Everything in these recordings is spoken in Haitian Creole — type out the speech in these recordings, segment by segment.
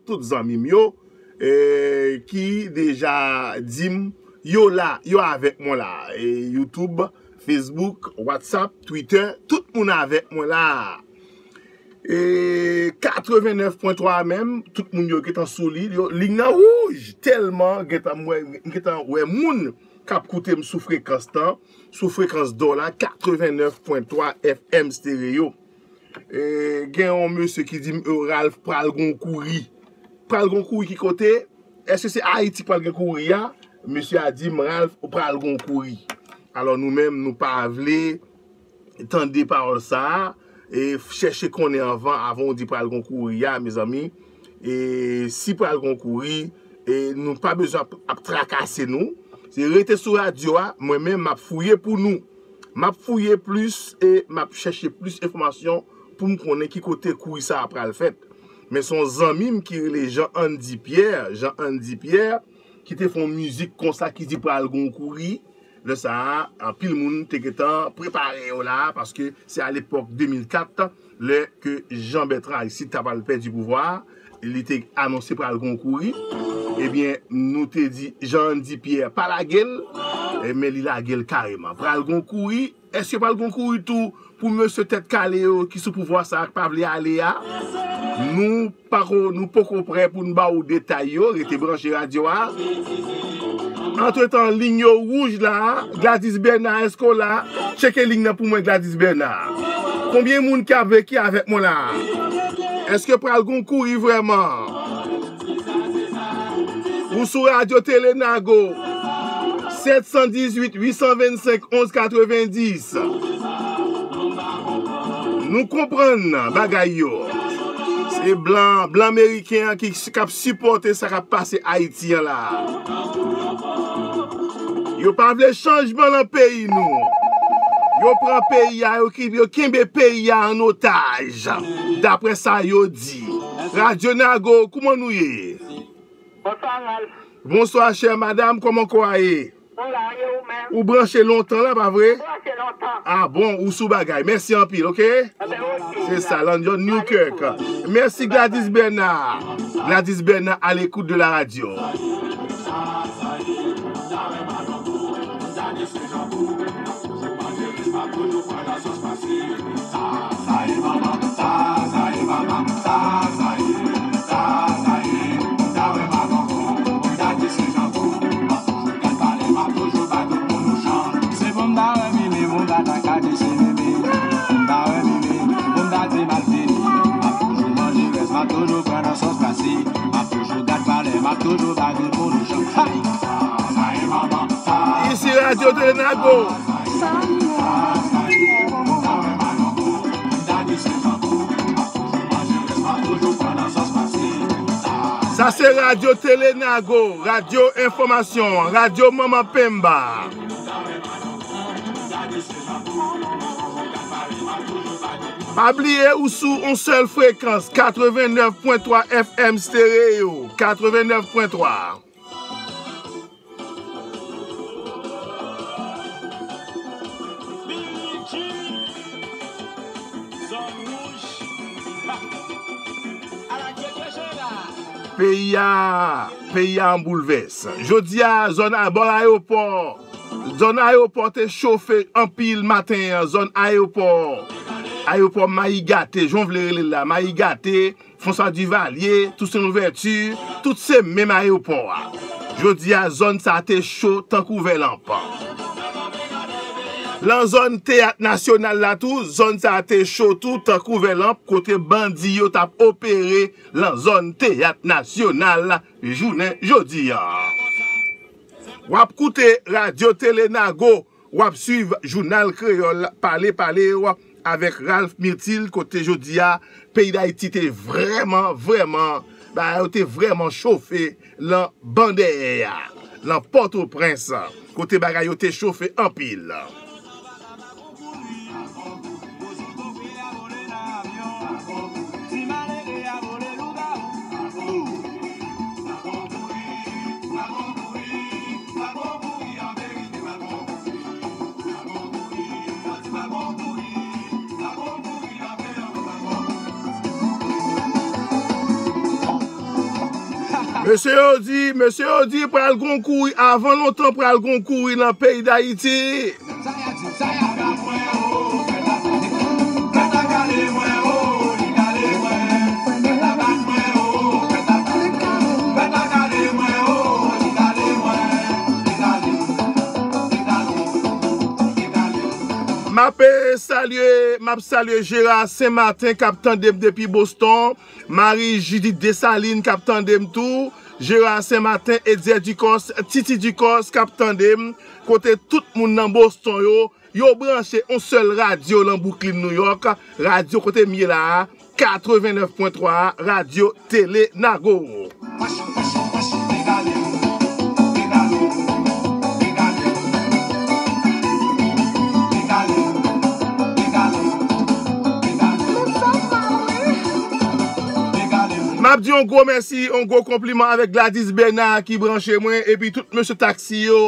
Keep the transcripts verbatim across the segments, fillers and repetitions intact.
Tout zanmi m yo, e, ki deja di m yo la, yo avèk mwen la. E, YouTube, Facebook, WhatsApp, Twitter, tout moun avèk mwen la. E, katrevennnèf pwen twa menm, tout moun yo gentan sou li, yo, liy nan wouj, tèlman gentan m wè, m gentan wè moun k ap koute m sou frekans lan, sou frekans dò la, katrevennnèf pwen twa F M stereo. E, gen yon mesye ki di m, e, Ralph pral gon kouri. Pral gon kouri ki kote? Èske se Ayiti k pral gen kouri a? Mesye a di m, Ralph, ou pral gon kouri. Alò, nou menm, nou pa vle tande pawòl sa a, e chèche konnen anvan, avan w di pral gon kouri a, mezanmi. E si pral gon kouri, e nou pa bezwen ap, ap trakase nou. Se rete sou radyo a, mwen menm, m ap fouye pou nou. M ap fouye plis e m ap chèche plis enfòmasyon pou m konnen ki kote kouri sa a pral fèt. Men se yon zanmi m ki rele Jean Andy Pierre, Jean Andy Pierre, ki te fè yon mizik konsa ki di pral gon kouri. Lè sa a, anpil moun te gentan prepare yo la, paske se alepòk de mil kat, lè ke Jean Bertrand Aristide ta pral pèdi pouvwa a, li te anonse pral gon kouri. Ebyen, nou te di Jean Andy Pierre pa lage l, e, men li lage l kareman. Pral gon kouri, èske pral gon kouri tou pou mesye tèt kale yo ki sou pouvwa sa a k pa vle ale a? Nou pako, nou poko prè pou n ba w detay yo, rete branche radyo a. Antretan, liy yo wouj la, Gladys Bernard, èske w la? Tcheke liy nan pou mwen, Gladys Bernard. Konbyen moun ki ap, ki avèk mwen la? Èske pral gon kouri vrèman? Ou sou Radyo Tele Nago, sèt san dizuit, uit san vennsenk, onz katrevendis. Nou konprann bagay yo. Se blan, blan meriken an ki, k ap sipòte sa k ap pase Ayiti an la. Yo pa vle chanjman nan peyi nou. Yo pran peyi a, yo ki, yo kenbe peyi a an otaj. Daprè sa yo di. Radyo Nago, kouman nou ye? Bonswa, Ralph. Bonswa, chè madanm, kòman kò a ye? Ou la, e ou menm? Ou branche lontan la, pa vre? Branche lontan. Ah bon, ou sou bagay. Mèsi anpil, oke? Enben, oke. Se sa, London, Newkirk. Mèsi, Gladys Bernard. Gladys Bernard, à l'écoute de la radio. Se pou m ta wè mimi, pou m ta ta kade se mimi. Pou m ta wè mimi, pou m ta di mal fini. M ap toujou manje rès, m ap toujou pran nan sòs pase. M ap toujou gad palè, m ap toujou bagay pou nou chan. Hay! Isi Radyo Tele Nago. Sa se Radyo Tele Nago, radyo enfòmasyon, radyo Manman Penba. Pa bliye ou sou yon sèl frekans, katrevennèf pwen twa F M stereo, katrevennèf pwen twa. Peyi a, peyi a an boulvès. Jodi a, zòn a, bò ayewopò, zòn ayewopò te chofe anpil maten an, zòn ayewopò, ayewopò Mayi Gate, jan w vle rele l la, Mayi Gate, François Duvalier, Toussaint Louverture, tout se menm ayewopò a. Jodi a, zòn sa a te cho tankou vè lanp. Lan zòn Teyat Nasyonal la tou, zòn sa a te cho tou tankou vè lanp, kote bandi yo t ap opere lan zòn Teyat Nasyonal jounen jodi a. W ap koute Radyo Tele Nago, w ap swiv Jounal Kreyòl Pale Pale w avèk Ralph Myrtil, kote jodi a, peyi Dayiti te vrèman, vrèman, bagay yo te vrèman chofe lan Banda a, lan Pòtoprens, kote bagay yo te chofe anpil. Mesye yo di, mesye yo di pral gon kouri, avan lontan pral gon kouri nan peyi Dayiti. M ap, eh, salye, m ap salye Gérard Saint Martin k ap tande m depi Boston. Marie Judith Dessalines k ap tande m tou. Gérard Saint Martin, Edier Ducos, Titi Ducos k ap tande m. Kote tout moun nan Boston yo, yo branche yon sèl radyo nan Brooklyn, New York. Radyo kote m ye la a, katrevennnèf pwen twa, Radyo Tele Nago. M ap di yon gwo mèsi, yon gwo konpliman avèk Gladys Bernard ki branche mwen, epi tout mesye taksi yo,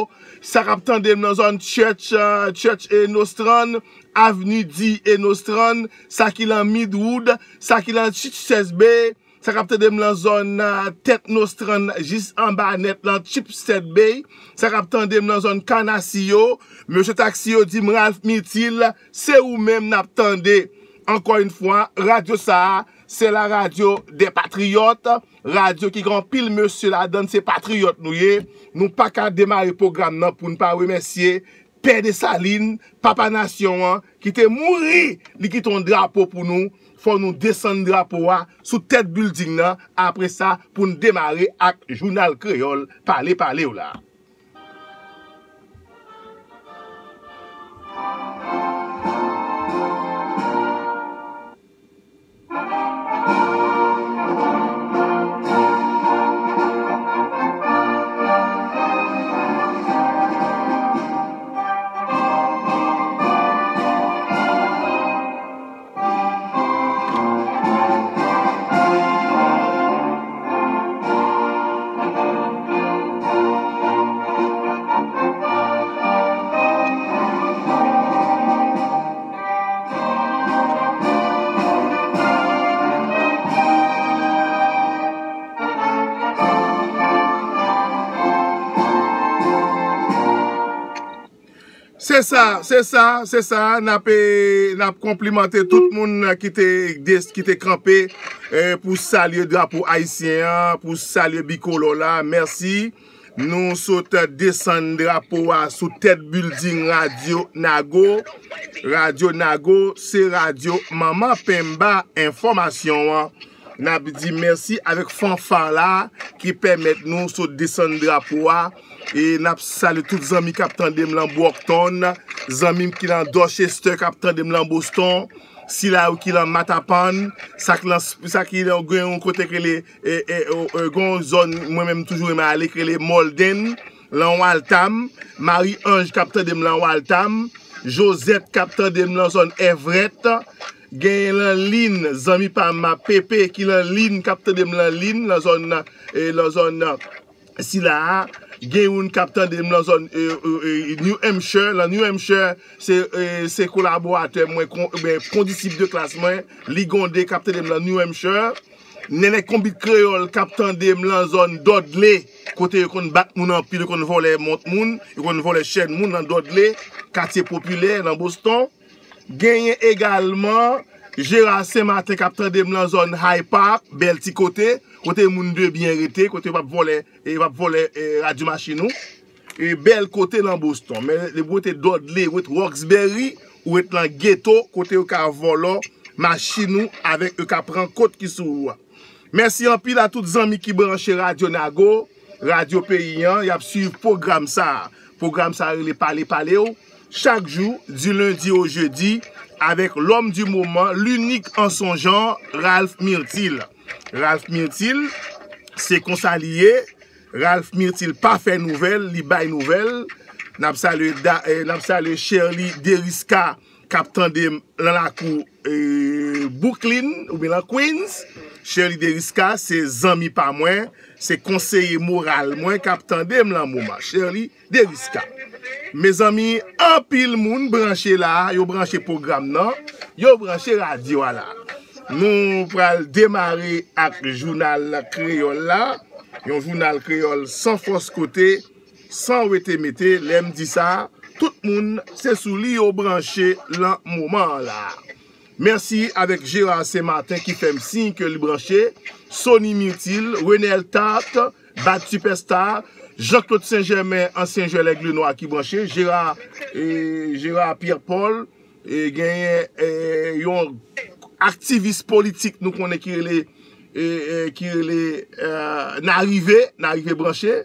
sa k ap tande m nan zòn Church, eh, Church e Nostrand, Avni Di e Nostrand, sa ki lan Midwood, sa ki lan Church Bay, sa k ap tande m lan zòn, ah, Tèt Nostrand jis anba nèt lan Chipstead Bay, sa k ap tande m lan zòn Kanasiyo, mesye taksi yo di m Ralph Mirtil, se ou menm n ap tande. Ankò yon fwa, radyo sa a, se la radyo dè patriyòt, radyo ki gen anpil mesye ladan, se patriyòt nou ye. Nou pa ka demare pwogram nan pou n pa remèsye Pè Desalin, papa nasyon an, ki te mouri, li kite yon drapo pou nou. Fò nou desann drapo a sou tèt bilding nan, apre sa, pou n demare ak Jounal Kreyòl, pale pale w la. Se sa, se sa, se sa. N ap, eh, n ap konplimante tout moun ki te des-, ki te kanpe, eh, pou salye drapo ayisyen an, pou salye bikolò la. Mèsi. Nou sot desann drapo a sou tèt bilding Radyo Nago. Radyo Nago, se radyo Manman Penba enfòmasyon an. N ap di mèsi avèk fanfa la ki pèmèt nou sot desann drapo a. E n ap salye tout zanmi k ap tande m lan Brockton, zanmi m ki lan Dorchester k ap tande m lan Boston, sila yo ki lan Mattapan, sa ki lan, sa ki lan gen yon kote k rele, e, e, o, e, gen yon zòn mwen menm toujou renmen ale k rele Malden, lan Waltham, Marie Ange k ap tande m lan Waltham, Josette k ap tande m lan zòn Everett, genyen lan Lynn, zanmi pa m Pepe ki lan Lynn k ap tande m lan Lynn, lan zòn, e, lan zòn, e, sila a, gen youn k ap tande m lan zòn, e, e, e, New Hampshire, lan New Hampshire, se, e, se kolaboratè mwen, kon-, ben, kondisip de klas mwen, Ligonde k ap tande m lan New Hampshire, Nènè Konbit Kreyòl k ap tande m lan zòn Dudley, kote yo konn bat moun anpil, yo konn vòlè mont moun, yo konn vòlè chèn moun lan Dudley, katye popilè lan Boston. Genyen egalman Gérard Saint Martin k ap tande m lan zòn Hyde Park, bèl ti kote, kote moun de byen rete, kote yo p ap vòlè, e yo p ap vòlè, e, radyo machin ou. E bèl kote lan Boston. Men lè w rete Dudley, w rete Roxbury, ou rete lan geto, kote yo ka vòlò machin ou avèk yo ka pran kòb ki sou ou a. Mèsi anpil a tout zanmi ki branche Radyo Nago, radyo peyi an, y ap swiv pwogram sa a. Pwogram sa a rele Pale Pale w, chak jou, di lendi o jedi, avèk l'homme du moment, l'unique en son genre, Ralph Mirtil. Ralph Mirtil, se konsa li ye. Ralph Mirtil pa fè nouvèl, li bay nouvèl. N ap salye Da-, eh, n ap salye Sherly Deriska k ap tande m lan lakou, eh, Brooklyn oubyen lan Queens. Sherly Deriska se zanmi pa mwen, se konseye moral mwen k ap tande m lan moman. Sherly Deriska. Mezanmi, anpil moun branche la, yo branche pwogram nan, yo branche radyo a la. Nou pral demare ak jounal kreyòl la. Yon jounal kreyòl san fòs kote, san wete mete. Lè m di sa, tout moun se sou li yo branche lan moman an la. Mèsi avèk Gérard Saint Martin ki fè m siy ke li branche, Sony Mirtil, Renel Tart, Bad Superstar, Jean Claude Saint Germain, ansyen jwè Lèg Nwa ki branche, Gérard, e, Gérard Pierre Paul, e, genyen, e, yon aktivis politik nou konnen ki rele, e, e, ki rele, e, Narive, Narive branche.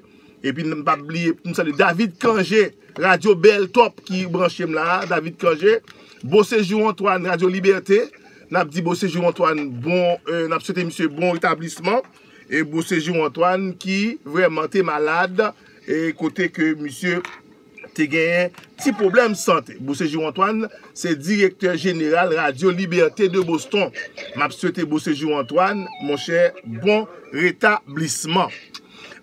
Epi m p ap bliye, m salye David Cangé, Radyo Bèl Top ki branche m la, David Cangé, Beauséjour Antoine, Radyo Libète, n ap di Beauséjour Antoine bon, e, n ap swete misye bon retablisman. E Beauséjour Antoine ki vrèman te malad, e kote ke misye te genyen ti pwoblèm sante. Beauséjour Antoine se direktè jeneral Radyo Libète de Boston. M ap swete Beauséjour Antoine, monchè, bon retablisman.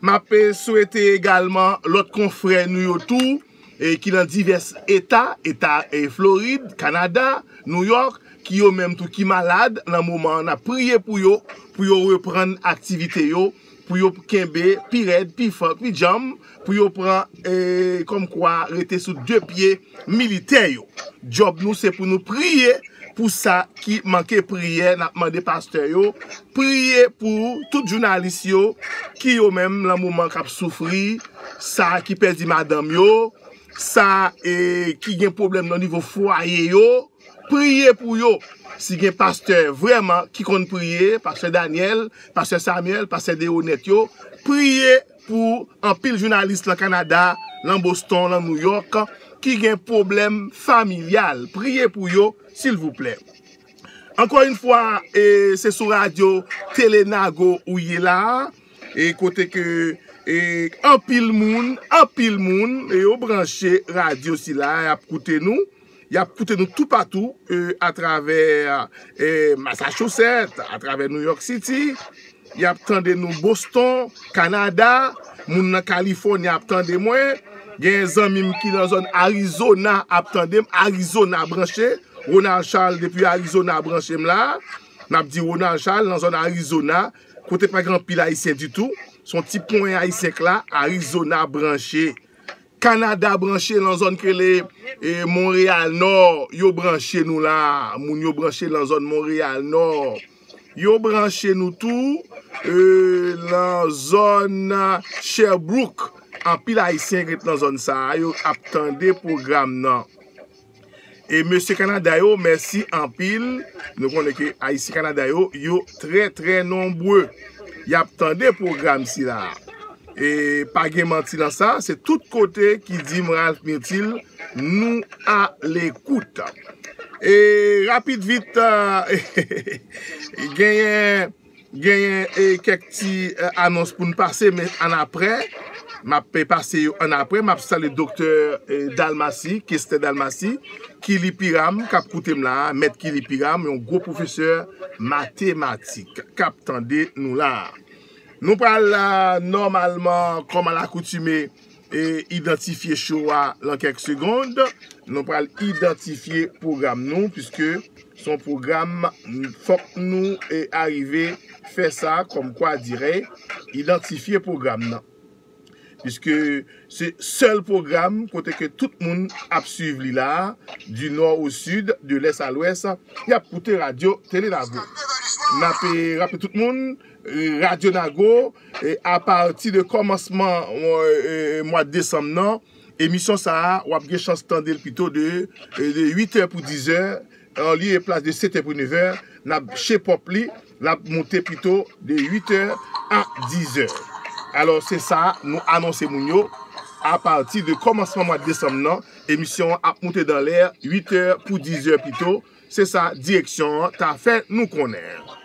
M ap, e, swete egalman lòt konfrè nou yo tou, e, ki nan divès eta, eta, e, Florid, Kanada, Nouyòk, ki yo menm tou ki malad nan moman an, n ap priye pou yo, pou yo reprann aktivite yo, pou yo kenbe pi rèd, pi fò, pi djanm, pou yo pran, e, kòmkwa rete sou de pye militè yo. Djòb nou se pou nou priye pou sa ki manke priyè. N ap mande pastè yo priye pou tout jounalis yo ki yo menm lan moman k ap soufri, sa ki pèdi madanm yo, sa, e, ki gen pwoblèm nan nivo fwaye yo, priye pou yo. Si gen pastè vrèman ki konn priye, pastè Daniel, pastè Samuel, pastè Deonèt yo, priye pou anpil jounalis lan Kanada, lan Boston, lan Nouyòk, ki gen pwoblèm familyal. Priye pou yo, silvouplè. Ankò yon fwa, e, se sou radyo Tele Nago ou ye la, e kote ke, e, anpil moun, anpil moun, e, yo branche radyo sila, y ap koute nou. Y ap koute nou toupatou, e, atravè, e, Massachusetts, atravè New York City. Y ap tande nou Boston, Kanada. Moun nan Kalifòni ap tande mwen. Gen zanmi m ki nan zòn Arizona ap tande m. Arizona branche. Ronald Charles depi Arizona branche m la. N ap di Ronald Charles nan zòn Arizona, kote pa gen anpil Ayisyen ditou. Se yon ti ponyen Ayisyen k la. Arizona branche. Kanada branche lan zòn k rele, e, Monreyal Nò, yo branche nou la. Moun yo branche lan zòn Monreyal Nò. Yo branche nou tou, e, lan zòn Sherbrooke. Anpil Ayisyen k ret lan zòn sa a, yo ap tande pwogram nan. E mesye Kanada yo, mèsi anpil. Nou konnen ke Ayisyen Kanada yo, yo trè, trè nonbre. Y ap tande pwogram sila. E pa gen manti nan sa, se tout kote ki di m Ralph Mirtil, nou a lekout. E rapid vit, genyen Genyen, e, kèk ti, e, anons pou n pase, men annapre, m ap, e, pase yo annapre. M ap salye Doktè, e, Dalmacy, Kestè Dalmacy, Kili Piram, k ap koute m la a, Mèt Kili Piram, yon gwo pwofesè matematik, k ap tande nou la a. Nou pral, a, nòmalman, kòm alakoutime, e idantifye show a lan kèk segond. Nou pral idantifye pwogram nou, piske se yon pwogram, fòk nou, e, arive fè sa kòmkwa dirè, idantifye pwogram nan. Piske se sèl pwogram kote ke tout moun ap swiv li la, du nord au sud, de l'est à l'ouest, y ap koute radyo Tele Nago. N ap, e, raple tout moun, e, Radyo Nago, e, apati de kòmansman, e, mwa desanm nan, emisyon sa a, w ap gen chans tande l pito de, e, de uit è pou diz è, an lye e plas de sèt è pou nèf è, n ap chepòp li, l ap moute pito de uit è a diz è. Alò, se sa nou anonse moun yo, apati de kòmansman mwa desanm nan, emisyon an ap moute dan lè, uit è pou diz è pito, Se sa direksyon an ta fè nou konnen.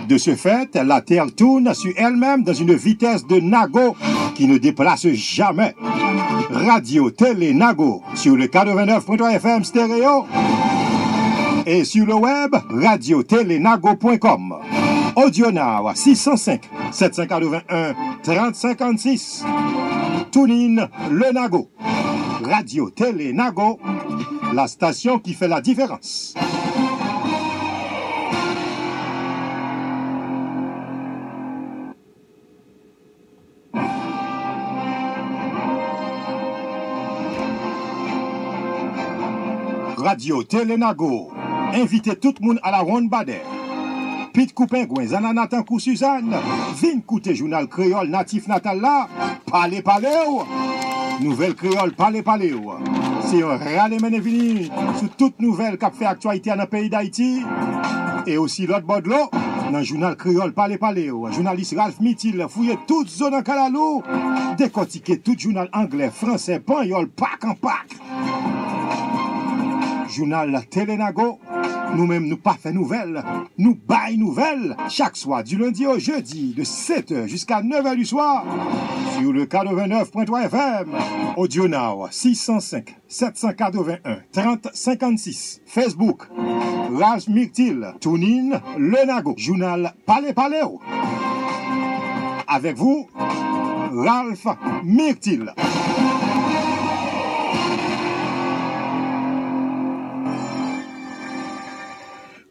De ce fait, la Terre tourne sur elle-même dans une vitesse de Nago qui ne déplace jamais. Radio Télé Nago sur le quatre-vingt-neuf point trois F M stéréo et sur le web radio télé nago point com. Audio Now six cent cinq, sept cent quatre-vingt-un, trente cinquante-six. TuneIn, le Nago. Radio Télé Nago, la station qui fait la différence. Radio Télé Nago envite tout moun a la wonn badè. Pit kou pengwen, zanana tankou Sizàn, vin koute jounal kreyòl natif natal la, Pale Pale w! Nouvèl kreyòl Pale Pale w! Se yon rale mennen vini sou tout nouvèl k ap fè aktyalite a nan peyi Dayiti e osi lòt bò dlo. Nan jounal kreyòl Pale Pale w, jounalis Ralph Mitil fouye tout zo nan kalalou, dekòtike tout jounal anglè, fransè, panyòl, pak an pak. Jounal Télé Nago, nou menm nou pa fè nouvèl, nou bay nouvèl chak swa du lundi au jeudi de sept heures jusqu'à neuf heures du soir sur le quatre-vingt-neuf point trois F M, Audio Now six cent cinq, sept cent quatre-vingt-un, trente cinquante-six. Facebook, Ralph Myrtil, TuneIn, Le Nago, jounal Pale Pale w. Avec vous, Ralph Myrtil.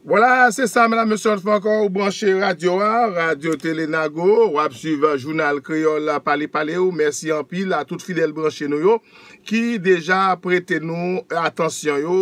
Vwala, se sa, medam, mesye, yon fwa ankò, ou branche radyo a, Radyo Tele Nago, w ap swiv jounal kreyòl Pale Pale w. Mèsi anpil a tout fidèl branche nou yo ki deja prete nou atansyon yo,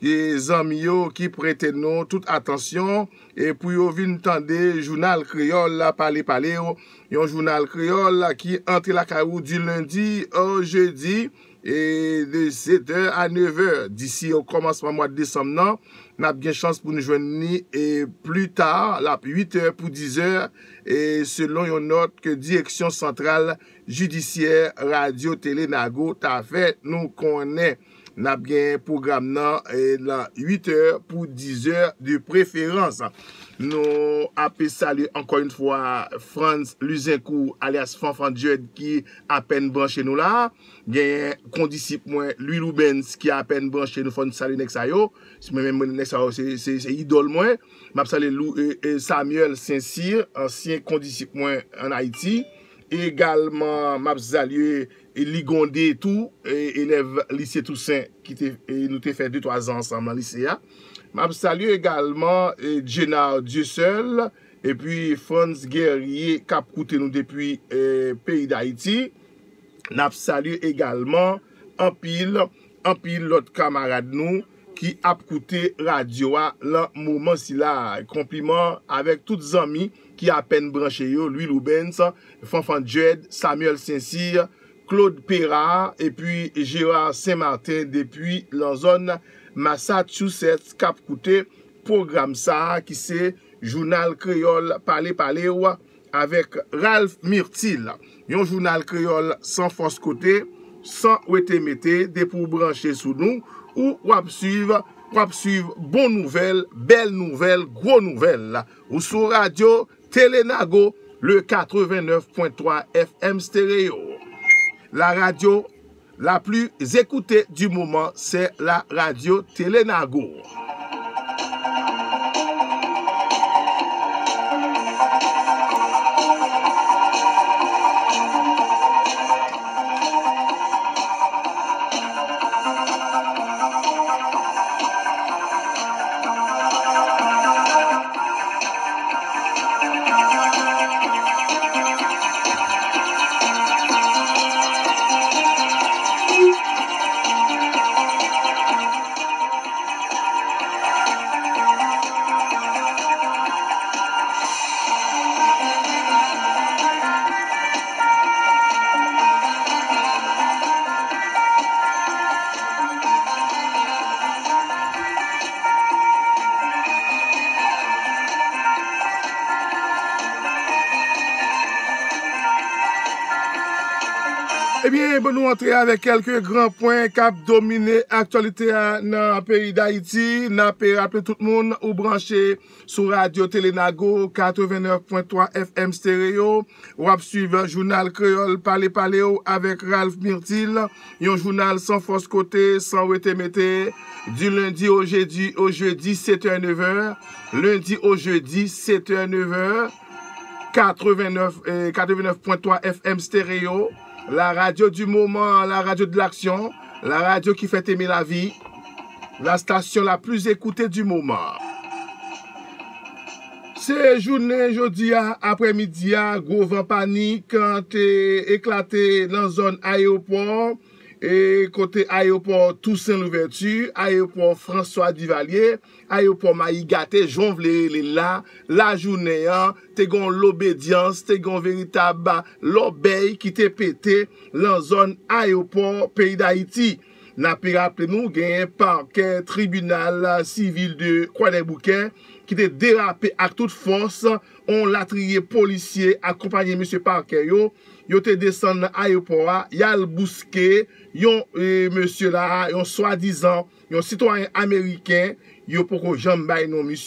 e zanmi yo ki prete nou tout atansyon, e pou yo vin tande jounal kreyòl Pale Pale w, yon jounal kreyòl ki antre lakay ou di lendi o jedi, e de sèt è a nèf è. Disi o kòmansman mwa desanm nan, n ap gen chans pou n jwenn li, e pli ta, l ap uit è pou diz è, e selon yon nòt ke Direksyon Santral Jidisyè Radyo Tele Nago ta fè nou konnen. N ap gen pwogram nan, e, nan uit è pou diz è de preferans. Nou ap salye ankò yon fwa Frantz Luzencourt, alyas Fanfan Dread, ki apèn branche nou la. Genyen kondisip mwen, Louis Loubens, ki apèn branche nou, fò n salye nèg sa yo. Si mwen menm, mwen, nèg sa yo, se, se, se idòl mwen. M ap salye Lou-, e, e, Samuel Saint-Cyr, ansyen kondisip mwen ann Ayiti. Egalman, m ap salye Ligonde tou, e, elèv lise Tousen ki te, e, nou te fè de twa zan ansanm nan lise a. M ap salye egalman, e, Jenard Dieuseul, epi Frantz Guerrier k ap koute nou depi, e, peyi Dayiti. N ap salye egalman anpil, anpil lòt kamarad nou ki ap koute radyo a lan moman sila. Konpliman avèk tout zanmi ki apèn branche yo, Louis Loubens, Fanfan Dread, Samuel Saint-Cyr, Claude Perard, epi Gérard Saint-Martin depi lan zòn Massachusetts k ap koute pwogram sa a ki se Jounal Kreyòl Pale Pale w avèk Ralph Myrtil. Yon jounal kreyòl san fòs kote, san wete mete, depi w branche sou nou, ou w ap swiv, w ap swiv bon nouvèl, bèl nouvèl, gwo nouvèl. Ou sou radyo Tele Nago, le quatre-vingt-neuf point trois F M stéréo. La radio la plus écoutée du moment, c'est la radio Tele Nago. Byen, bon, nou antre avèk kèlke gran pwen k ap domine aktyalite a nan peyi Dayiti. N ap raple tout moun, ou branche sou Radyo Tele Nago, katrevennnèf pwen twa F M stereo. W ap swiv Jounal Kreyòl Pale Pale w avèk Ralph Myrtil, yon jounal san fòs kote, san wete mete, du lundi au jeudi, au jeudi, sept heures, neuf heures, lundi au jeudi, sept heures, neuf heures, quatre-vingt-neuf, eh, quatre-vingt-neuf point trois F M stereo, la radio du moment, la radio de l'action, la radio qui fait aimer la vie, la station la plus écoutée du moment. Se jounen jodi a, aprèmidi a, gwo van panik te eklate nan zòn ayewopò, e kote ayewopò Toussaint Louverture, ayewopò François Duvalier, ayewopò Mayi Gate, jan w vle rele l la, lajounen an, te gen yon lobedyans, te gen yon veritab lòbèy ki te pete nan zòn ayewopò peyi Dayiti. N ap raple nou, genyen pakè tribinal sivil de Kwadèboukè ki te derape ak tout fòs, yon latriye polisye akonpaye mesye pakè yo, yo te desann nan ayewopò a, y al bouske yon, eh, mesye la, yon swadizan, yon sitwayen ameriken, yo poko janm bay non misye.